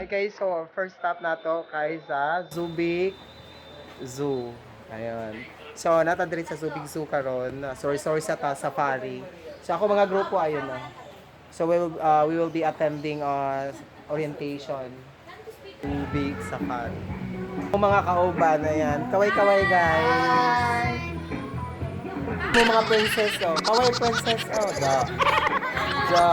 Hi guys, so our first stop nato kay sa Zubik Zoo. Ayun. So, nata diri sa Zubik Zoo karon. Sorry, sorry sa ta safari. So ako mga grupo ayun na. So we will be attending orientation. Zubik Safari. Yung mga kauban na yan. Kaway-kaway, guys. Yung mga princess oh. Kaway princess oh. Da. Da.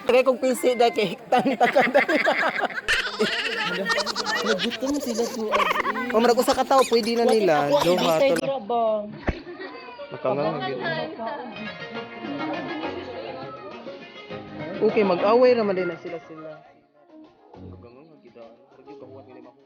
Kaya kung PC dahil kay hiktan takan dahil. Nagutom sila to. O marag usa ka tawo pwede na nila. Duha to lang. Ba? Nakanganga gyud. Okay, mag-away ra man din na sila sila. Naganganga gyud ah. Murag yung kahuwat nila mahu.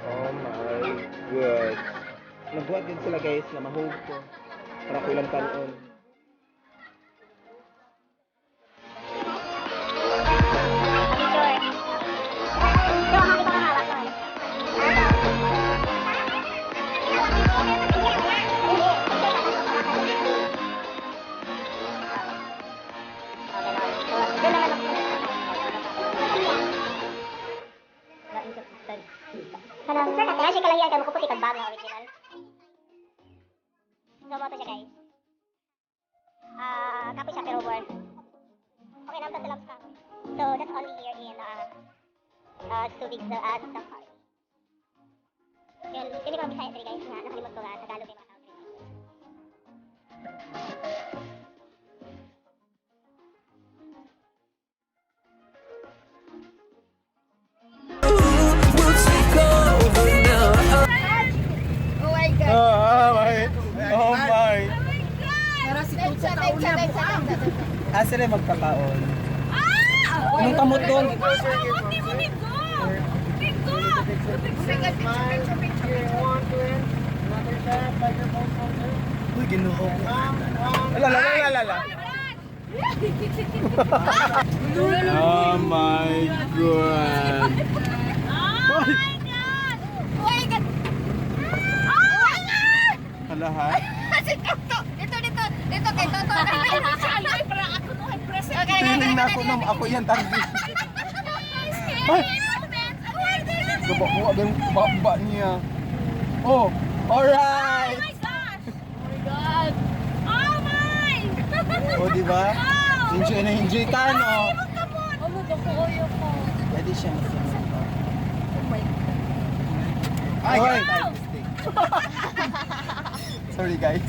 Oh my God. Nagbuhat din sila guys na mahug ko. Para ko ilang kanon. Mo to siya, guys. Ah, kapoy siya pero worth. Okay naman sa labs kapoy. So that's only here in Subic Safari. Yun, hindi ko Bisaya diri, guys, nga nakalimot ko nga Tagalog yung mga tawag diri. We'll take over now. Oh my God. Oh, my. Oh my. Para si Tutsa taon na buang. Ah, sila magkakaon. Anong kamot doon? Kamot ni mo, Migo! Migo! Picture, picture, picture, picture. Uy, ginoo ko. Ala, ala, ala, ala. Oh my God. Oh my God! Oh my God. Oh my God! Hala ha? Si Toto. Dito, dito. Dito kay Toto. Ay, para ako no, ay present. Okay, okay, Feeling okay. na ako, ma'am. Ako yan, target. Scary moments. Oh my God! Gaba ko, agad baba niya. Oh, alright! Oh my gosh! Oh my God! Oh my! Oh, di ba? Enjoy na enjoy ka, no? Ano ba ko oyo ko? Pwede siya masunod. Oh my God. Ay, sorry, guys.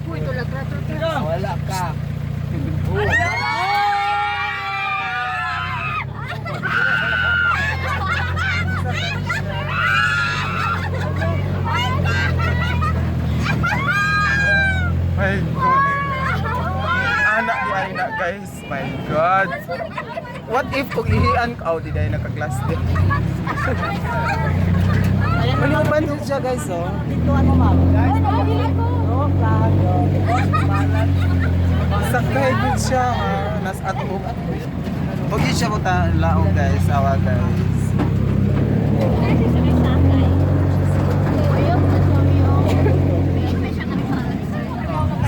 Uy, tulog na, tulog. Wala ka. My God. Anak di ay na, guys. My God. What if kung ihian ka? Oh, di dahil nagka-class din. Manuban din siya, guys, oh. Dito ano, ma'am? Oh, flag. Sakay din siya, ha. Nas ato. Huwag yun siya mo laong, guys. Awa, guys.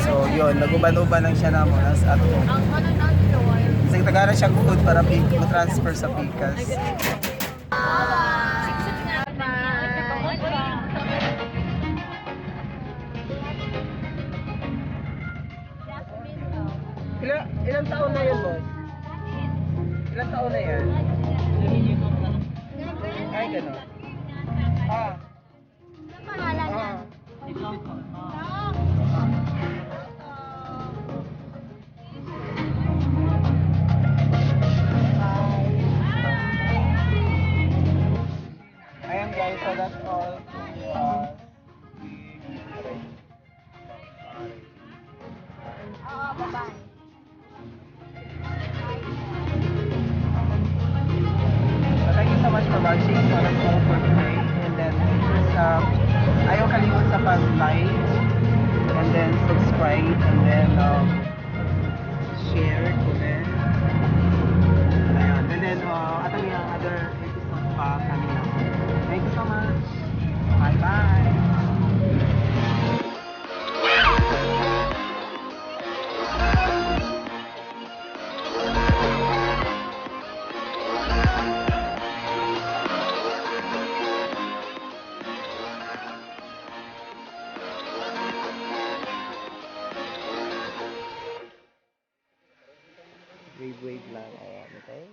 So, yun. Naguban-uban lang siya namo. Nas ato. Kasi tagara siya food para transfer sa pikas. Ilang taon na yun, boss? Ilang taon na yan? Ay, gano'n. Ah. Pangalan niya. Ah. Ayan guys, so that's all. Oo, bye. So thank you so much for watching. So that's all for today. And then please, ayaw kalimut sa pag-like and then subscribe and then share, comment. Ayun. And then atong yung other episode pa coming up. Thank you so much. Bye-bye. Wave, wave lang. Ayan, okay?